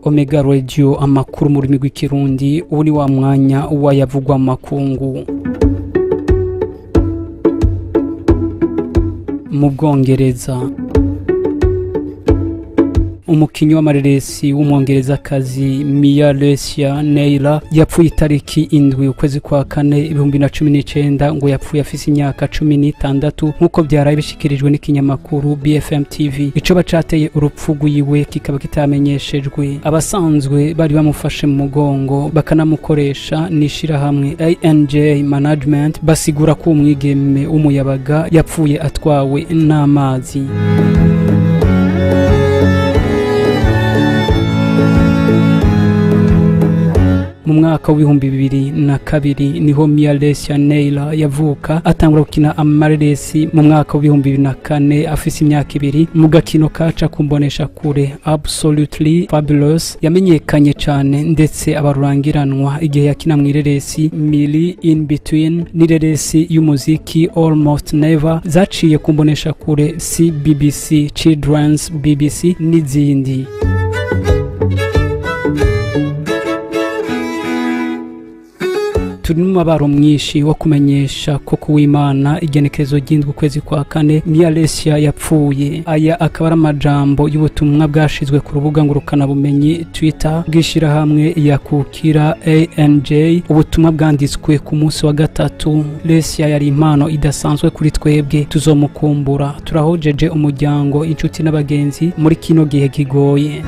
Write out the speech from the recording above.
Omega Radio, amakuru mu rurimi rw'Ikirundi. Ubu ni wa mwanya wayavugwa mu makungu. Mu Bwongereza, umukinyi w'amareresi w'umwongerezakazi Mia Lesia Neila yapfuye itariki 7 ukwezi kwa kane 2019. Ngo yapfuye afise imyaka 16, nk'uko byaraye bishikirijwe n'ikinyamakuru BFM TV. Ico bacateye urupfu rwiwe kikaba kitamenyeshejwe. Abasanzwe bari bamufashe mu mugongo bakanamukoresha n'ishirahamwe ANJ Management basigura ko umwigeme w'umuyabaga yapfuye atwawe n'amazi. Mu mwaka w'2002 niho Mia Lesia Neila yavuka, atangura gukina amareresi mu mwaka w'2004 afise imyaka 2, mu gakino kaca kumbonesha kure Absolutely Fabulous. Yamenyekanye cane ndetse abarurangiranwa igihe yakina mw'ireresi Millie in Between n'ireresi y'umuziki Almost Never zaciye kumbonesha kure CBBC, Children's BBC n'izindi. Turi n'umubabaro mwinshi wo kumenyesha ko kuwimana igenekerezo ry'indwi ukwezi kwa kane Mia Lesia yapfuye. Aya akaba ari amajambo y'ubutumwa bwashizwe ku rubuga ngurukanabumenyi Twitter bw'ishirahamwe yakukira ANJ. Ubutumwa bwanditswe ku munsi wa gatatu. Lesia yari impano idasanzwe kuri twebwe, tuzomukumbura. Turahojeje umuryango, inshuti n'abagenzi muri kino gihe kigoye.